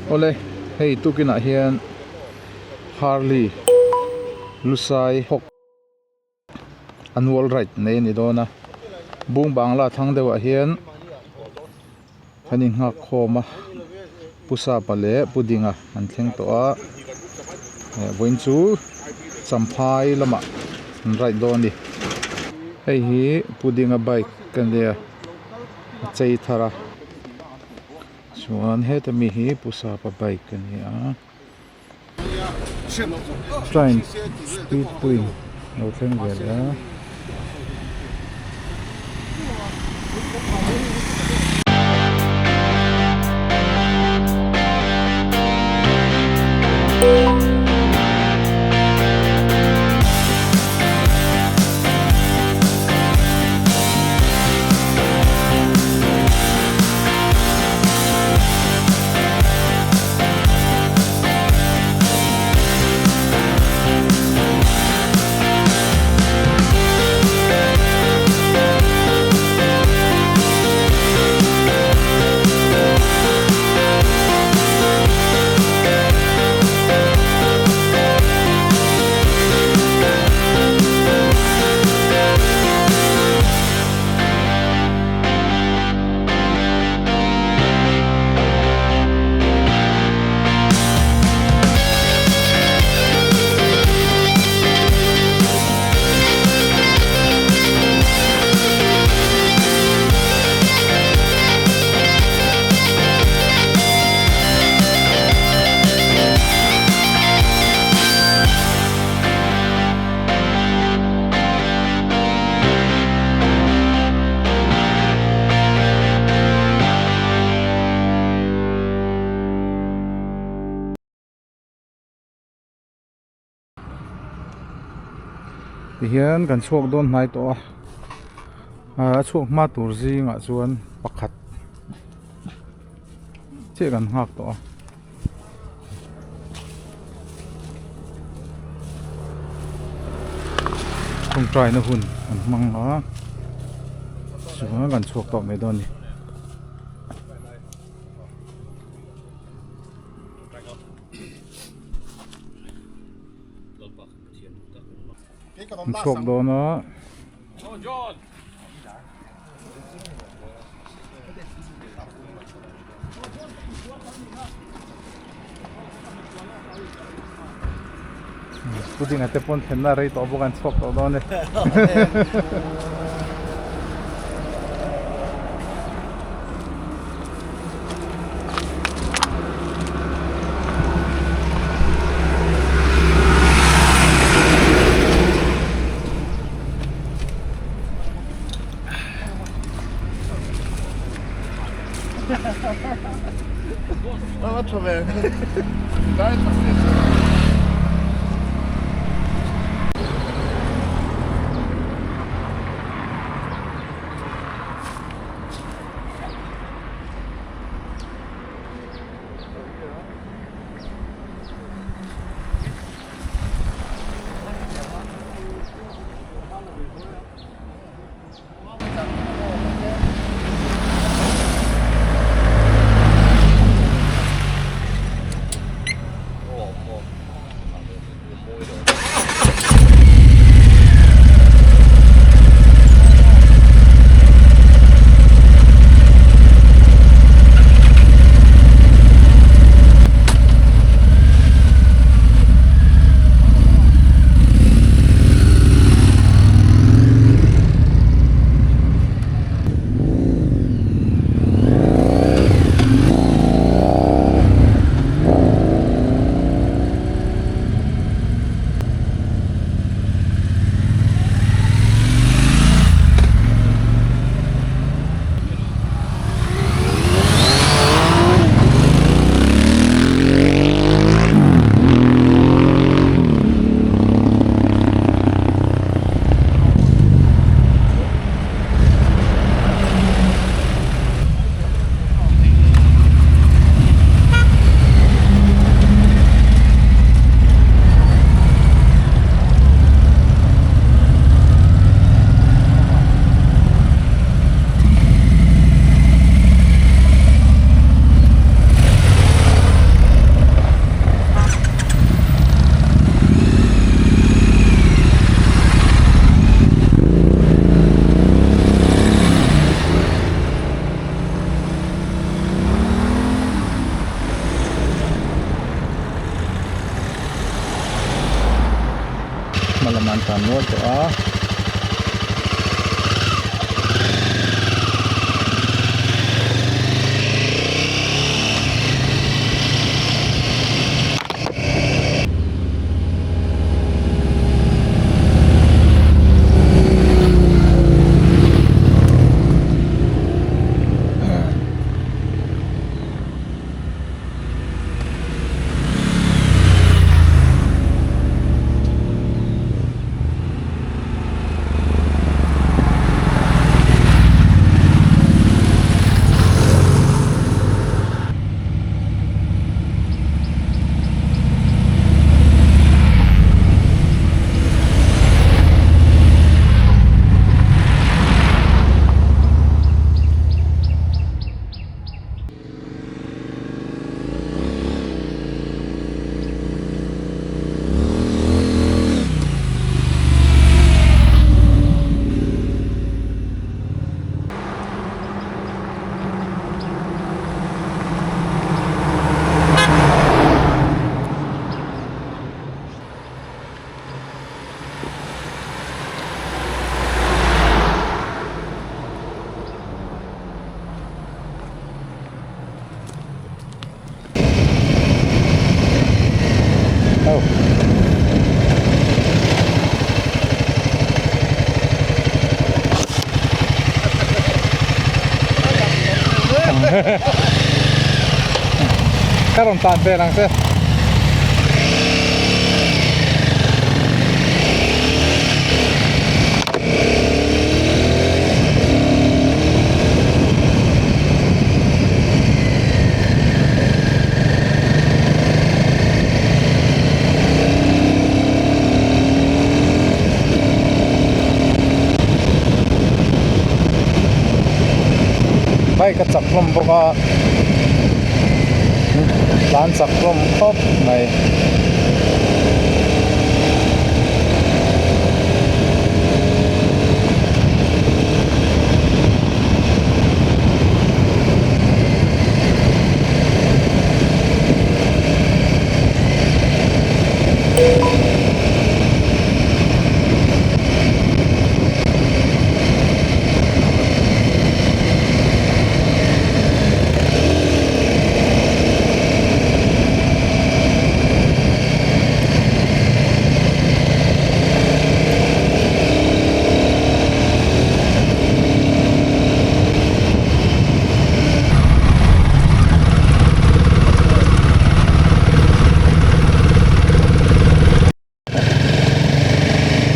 Awle hei tukinah hian Harley Lusai hawk annual ride nei a ni dawn a bung bangla thlang deuh ah hian kan in nghak khawm a pu sapa leh pu dinga an thleng tawh a vawiin chu champhai lamah an ride dawn a ni hei hi pu dinga bike a nia a chei thar a chuan heta mi hi pu sapa bike a ni a. Train speed queen lo thleng ve leh a. Tihian kan chhuak dawn hnai tawh a a chhuak hma tur zingah chuan pakhat chiah kan nghak tawh a. Tawngtai na hun an hmang a chuan kan chhuak tawh mai dawn a ni. An chhuak dawn a. Pudding a te pawn thlenna rei tawh bawk a an chhuak tawh dawn e. an tlan nual tawh a. Ka rawn tlan vel ang che. Bike a chak hlawm bawk a tlan chak hlawm khawp mai.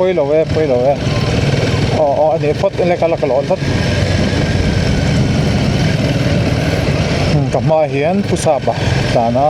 Pawi lo e pawi lo e aw aw a ni phawt eng leka la ka lawn phawt ka hmaah hian pu sapa tlan a.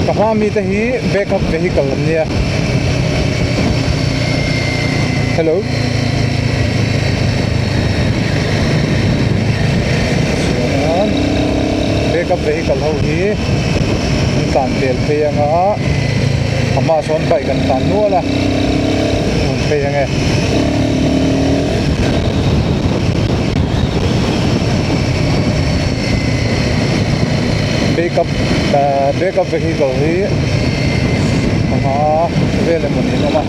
Ka hma mite hi backup vehicle an nia hello chuan backup vehicle ho hi an tlan tel phei anga a hmaah sawn bike an tlan nual a an phei ange. Backup ahh backup vehicle hi a hma vel emaw niin a awm a.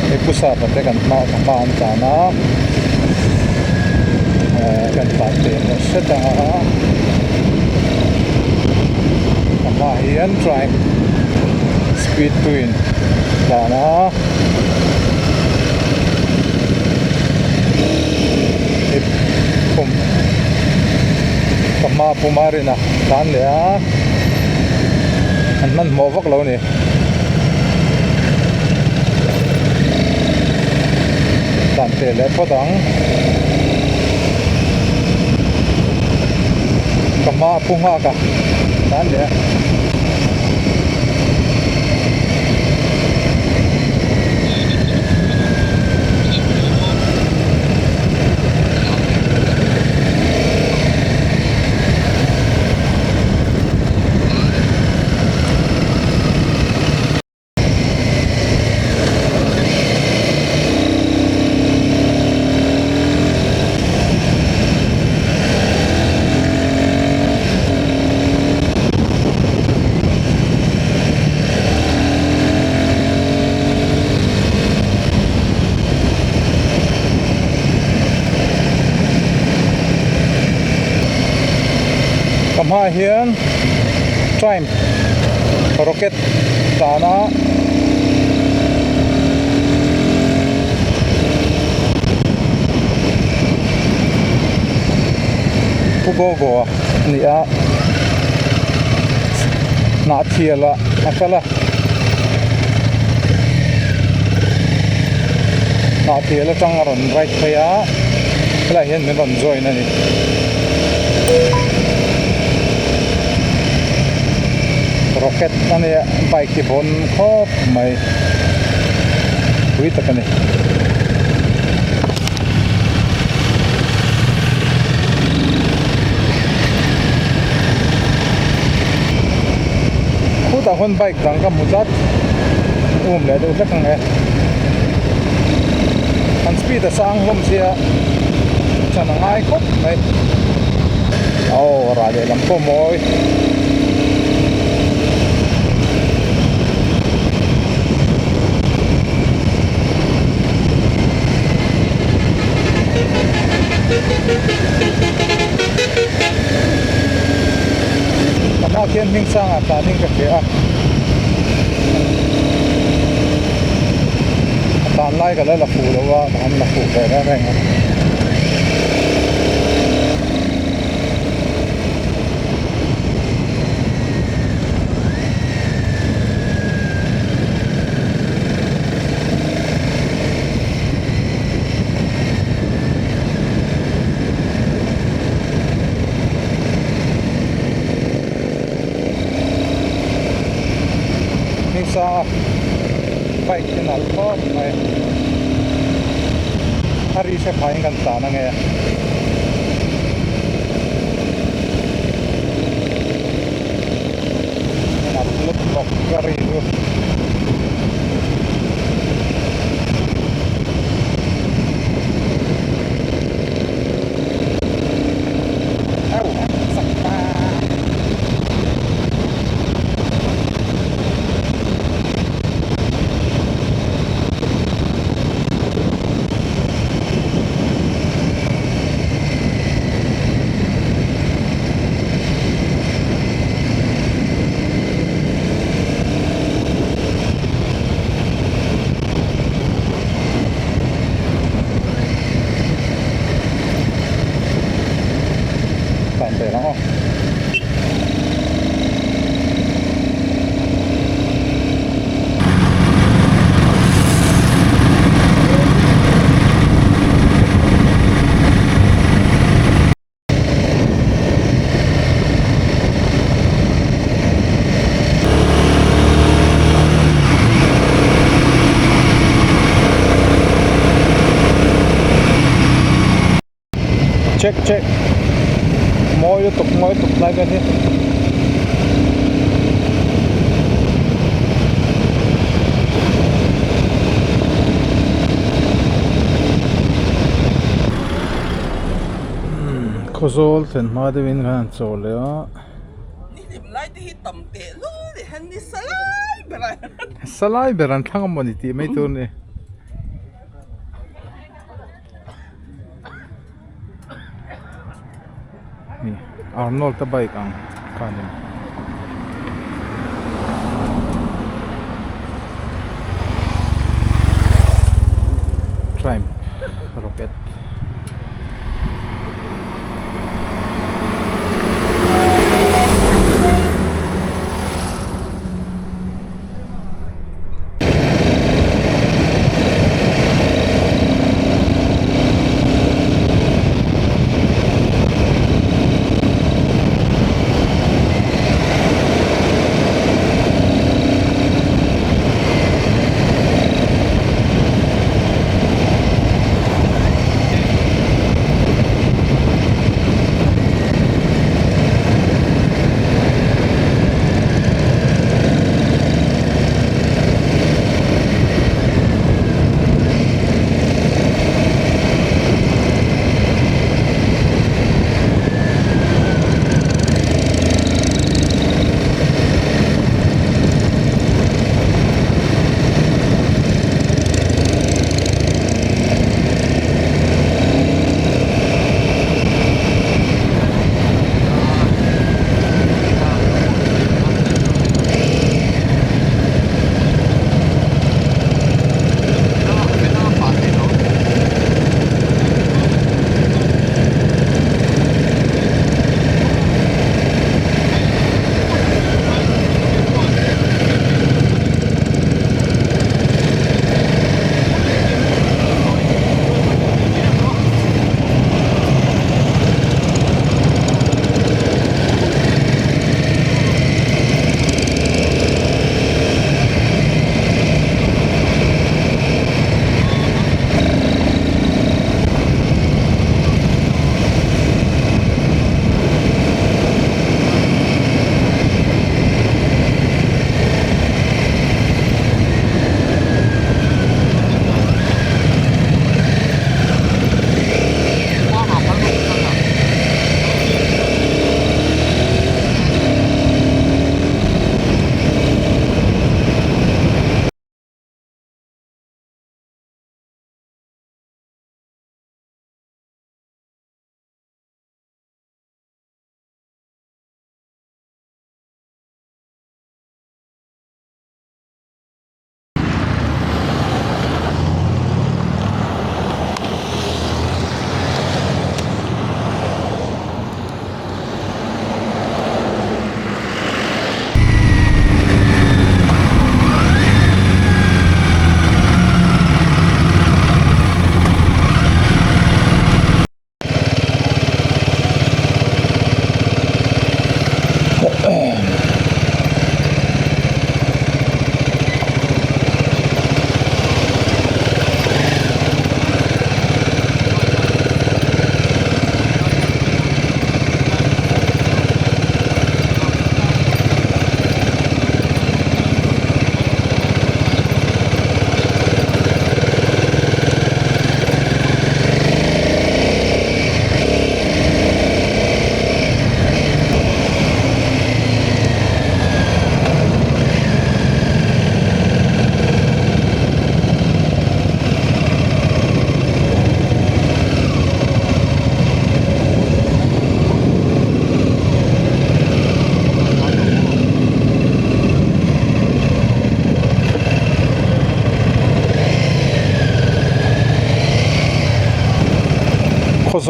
Hei pu sapa te kan hma ka hma an tlan a ehh kan tlan ve leh hret a a hmaah hian triangle speed twin tlan a hei pum ka hma puma rin a tlan leh a an hmanhmawh vak lo a ni. Tlan teh leh phawt ang. Ka hma a pu nghak a tlan leh a. Ka hmaah hian time rocket tlan a Pu Gogo a ni a hnah thial ah a kal a hnah thial atang a rawn ride phei a helaiah hian min rawn join a ni. Rocket a nia bike hi bawn khawp mai pui tak a ni. Khutah khuan bike dang ka hmu tlat um leh deuh hlek ang e an speed a sang hlawm sia chan a ngai khawp mai aw rah leh lam pawh mawi. Amah khian hming sangah tlanin ka hria a, a tan lai ka la la fuh lo a, ka han la fuh ve reng reng a. Hming sanga bike hi nalh khawp mai a ri hre phaiin kan tlan ange. Nalh lutuk ka ri chu. Tlan ve ang aw. Check check mawi lutuk mawi lutuk tlai vel hi. Khawzawl thlen hma deuhin khan an chawl leh a. Ni hlim lai te hi tam teh lul e han ni salai ber a. Salai ber an thlang a mawni tih mai tur a ni. Ni Arnold a bike ang kha a ni. Triumph rocket.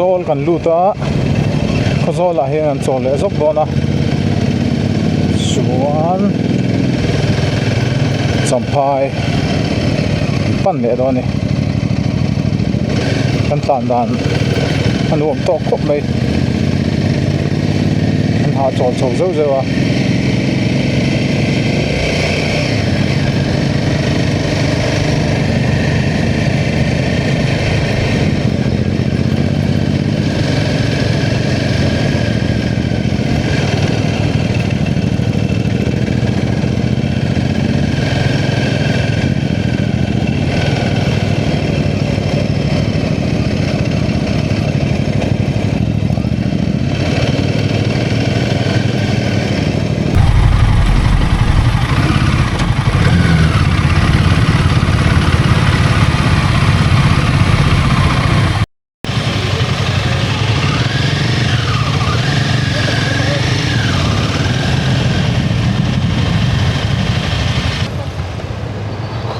Khawzawl kan lut a Khawzawl ah hian an chawl leh zawk dawn a chuan Champhai an pan leh dawn a ni kan tlan dan a nuam tawk khawp mai an hahchawl chho zeuh zeuh a.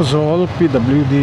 Khawzawl PWD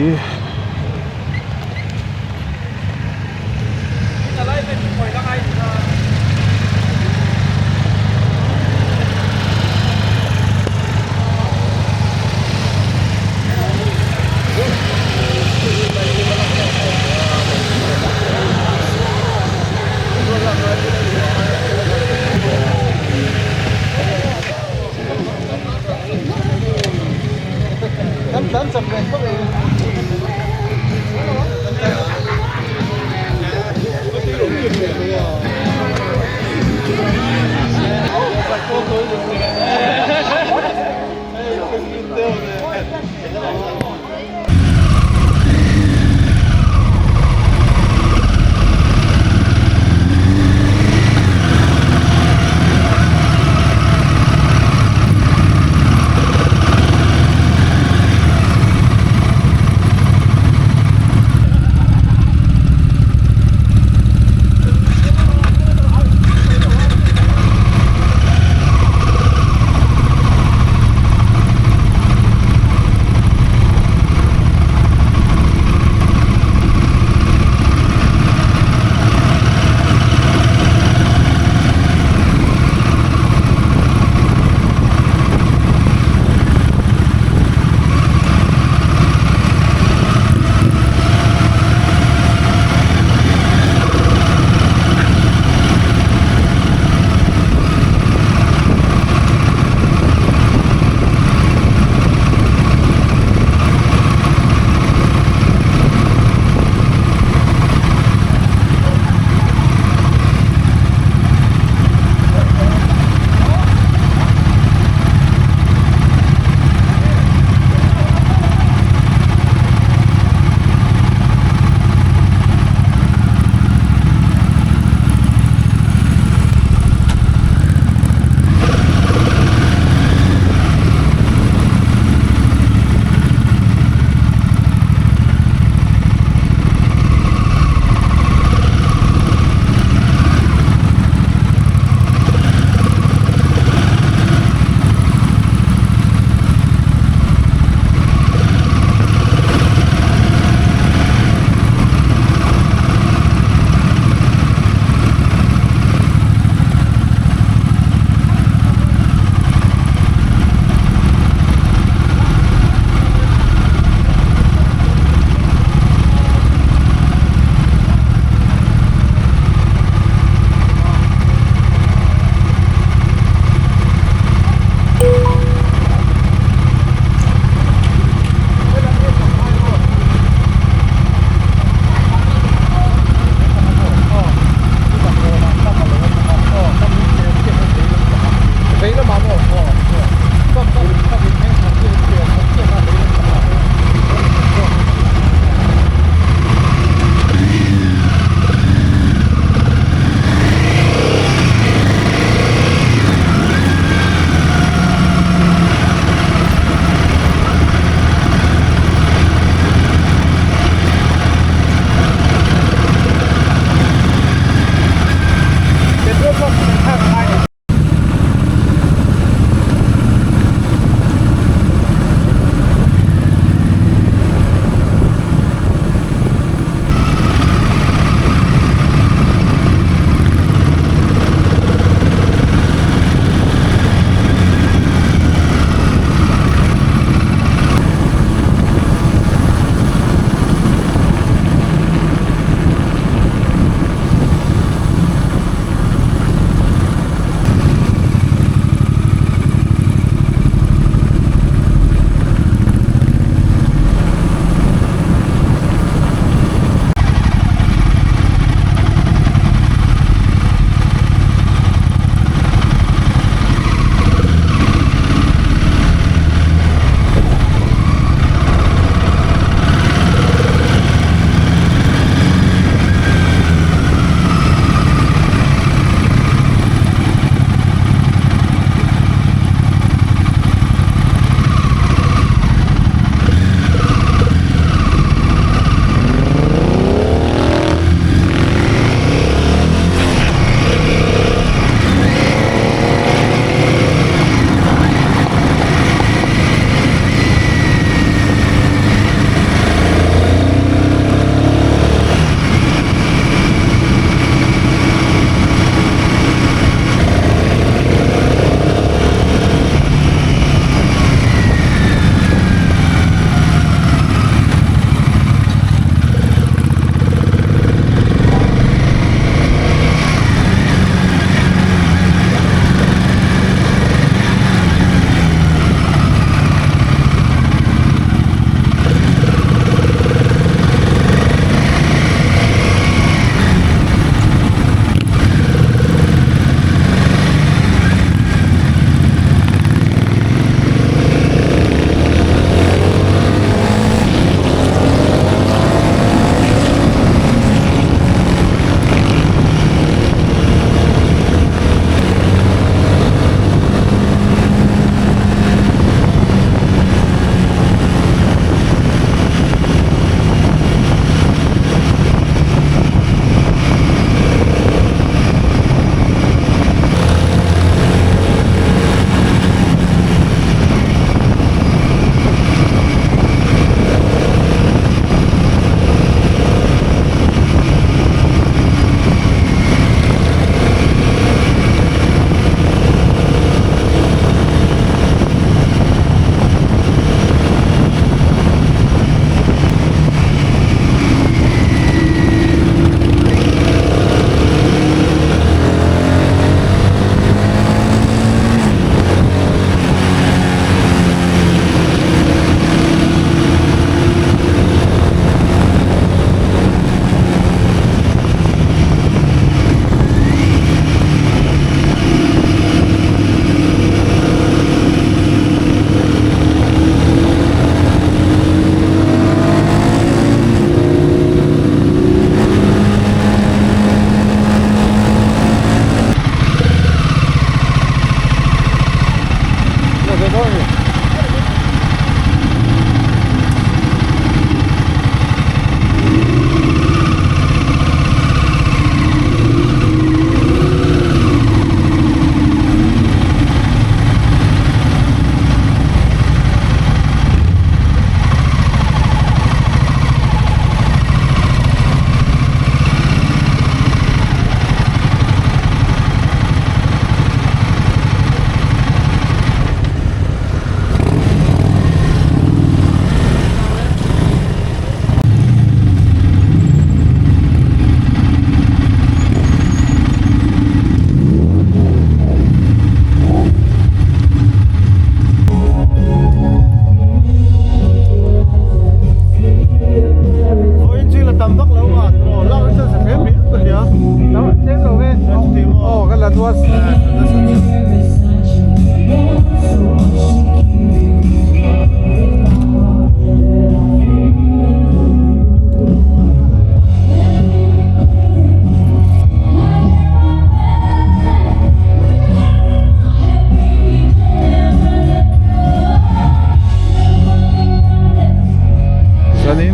Zanin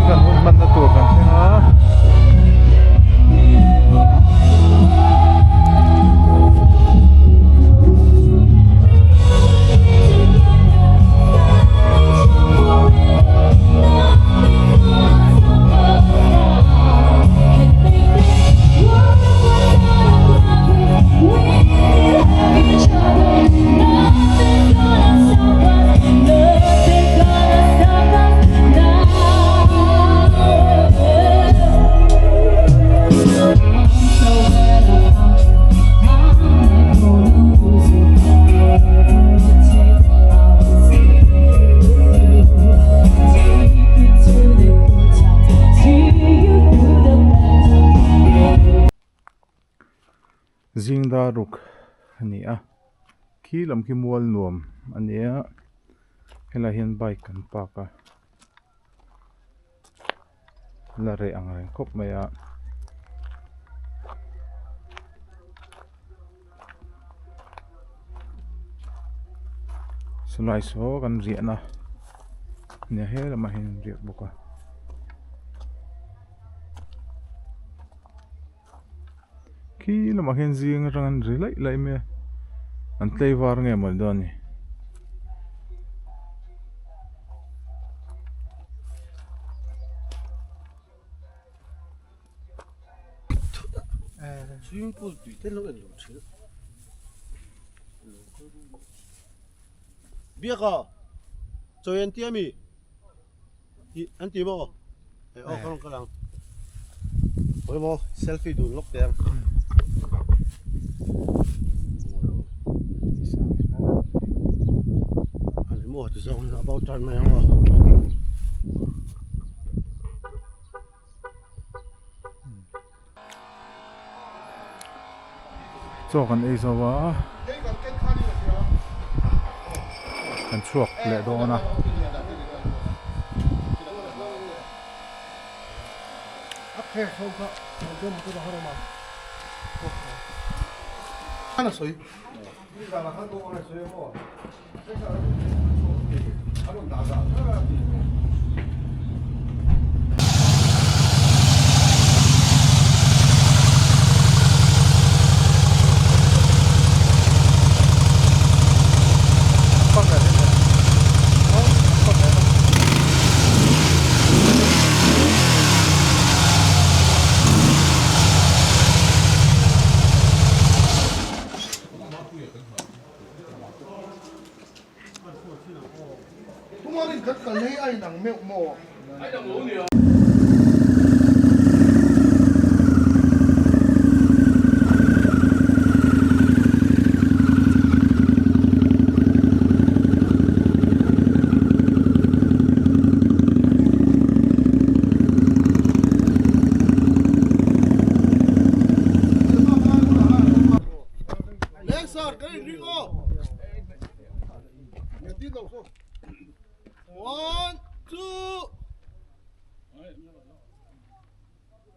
kan hun hmanna tur kan thleng a. Zingdar ruk a ni a khi lam khi mual nuam a ni a helaiah hian bike an park a la reh ang reng khawp mai a. Sawlai saw kan riahna a nia he lamah hian an riak bawk a. Khi lamah khian zing atang an ri laih laih mai a an tlaivar nge mawni dawn a ni. Swimming pool tui te lo en lo thin biak a chawi an ti ami an ti maw aw ka rawn kal ang pawimawh selfie dun lawk teh ang. Maw ti zawng in about turn mai ang aw. Chaw kan ei zo a kan chhuak leh dawn a.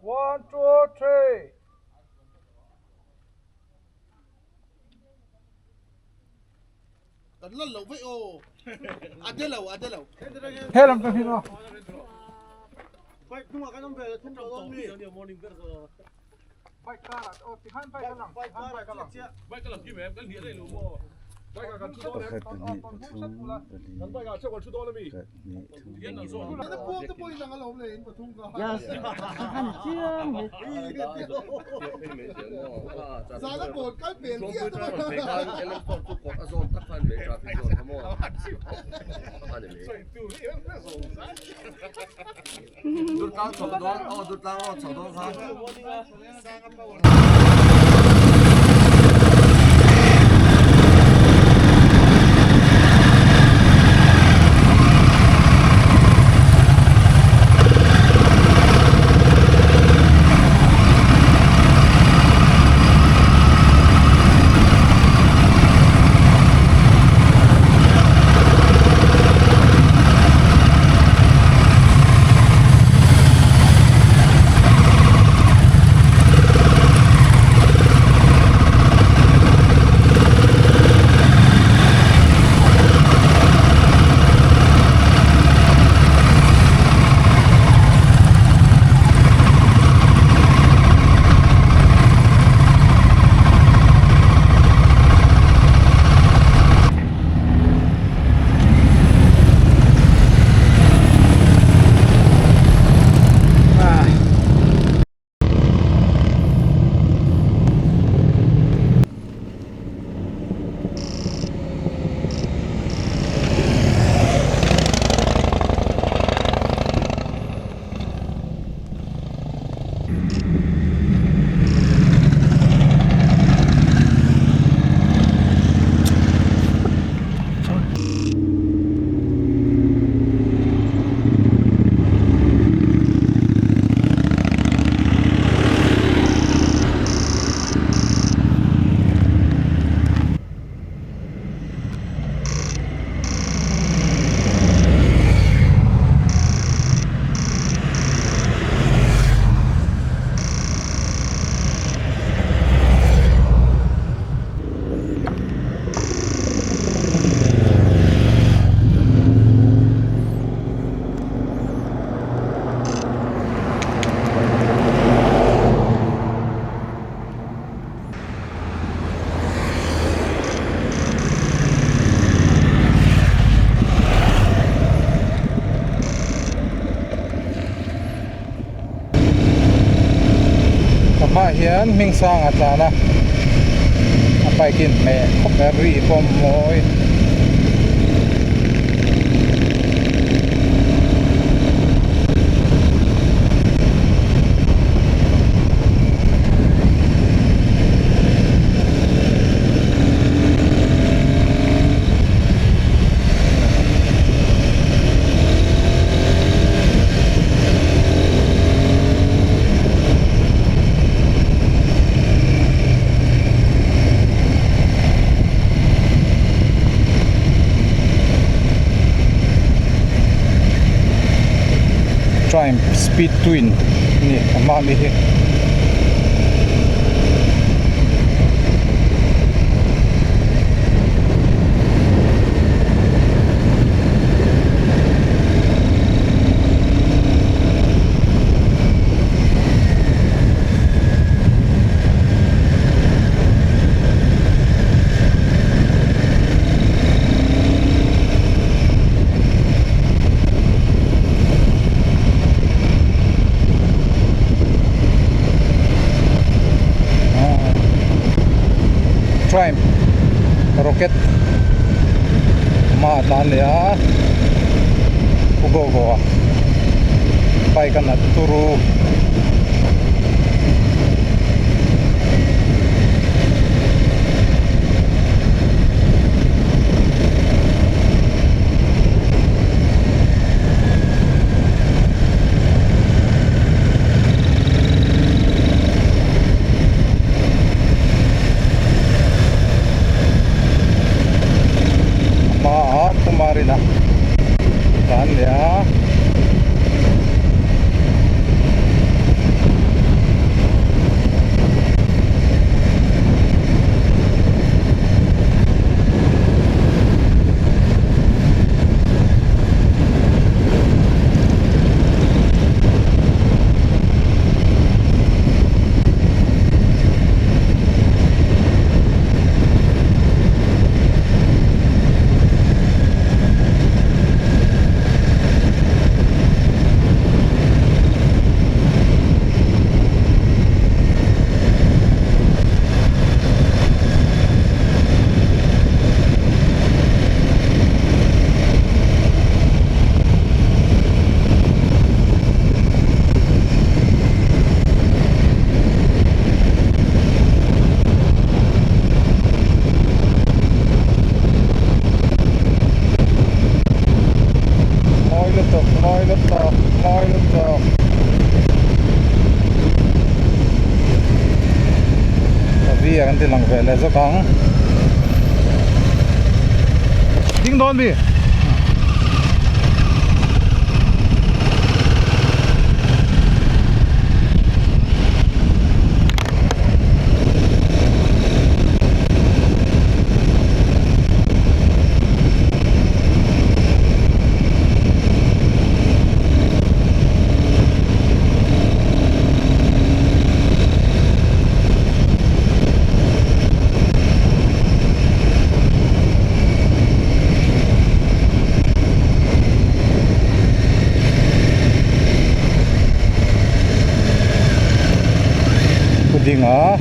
One, two, three. Kan lal loh vaih aw. A de lo, a de lo. He lam ka hin aw. Bike hnungah kan awm ve la thum tawh dawn mi. Bike car ah aw ti khan bike a lang, ti khan bike a lang. Bike a lang kim em, kan hniah daih lo maw. Bike ah kan thu dawn em? Pakhat pahnih pathum pali Kan bike ah chauh kan thu dawn ami? pahnih thum Tihian an zawh. hian Hmingsanga tlan a a bike in hmeh khawp mai a ri pawh a mawi. Triumph Speed Twin a ni a hma ami hi. Triumph Rocket hma a tlan leh a Pu Go Go a bike a nat turu. Hmaah Kumarin a tlan leh a. Mawi lutuk mawi lutuk mawi lutuk Ravi a kan ti lang ve leh zawk ang ding dawn mi. Puding a.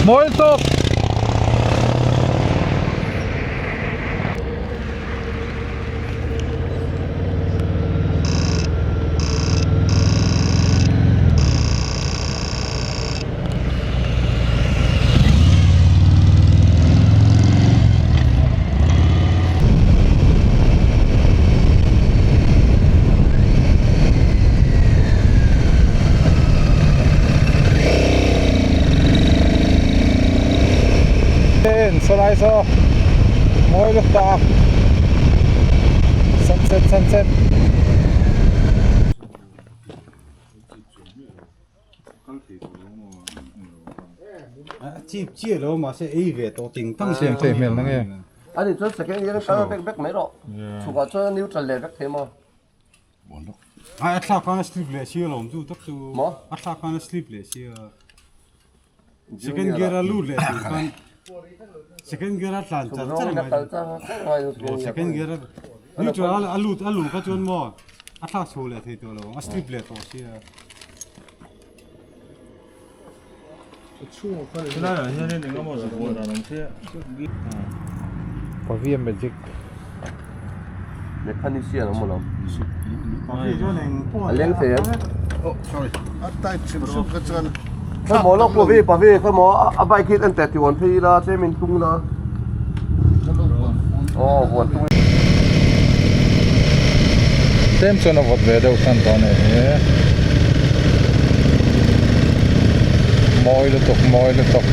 Mawi tawk. En saw lai saw mawi lutuk sunset sunset. Chip chiah lo mahse ei ve tawh ting tang Siam thei hmel na nge. Ani chuan second year kal vek vek mai rawh. Chhukah chuan a neutral leh vek thei maw? Ai a thlak khan a slip leh sia lawm chu tak chu. Maw? A thlak khan a slip leh sia. Second gear a lut leh tur khan second gear a tlan char char ngai. Kal char char ngai. Second gear a neutral a lut a luh kha chuan maw a thlak chho leh thei tawh lo ang a slip leh tawh sia. Pavia magic. Mechanician awm alawm. Pavia chuan eng pawh A leng thei em? Oh sorry. A tight hrim hrim kha chuan. Khaw maw lawk Pavi Pavi khaw maw a bike hi en teh ti huan phei ila tlem in tung la. Aw huan tung. Tlem chuan a vawt ve deuh tan tawh a ni hi. Mawi lutuk mawi lutuk.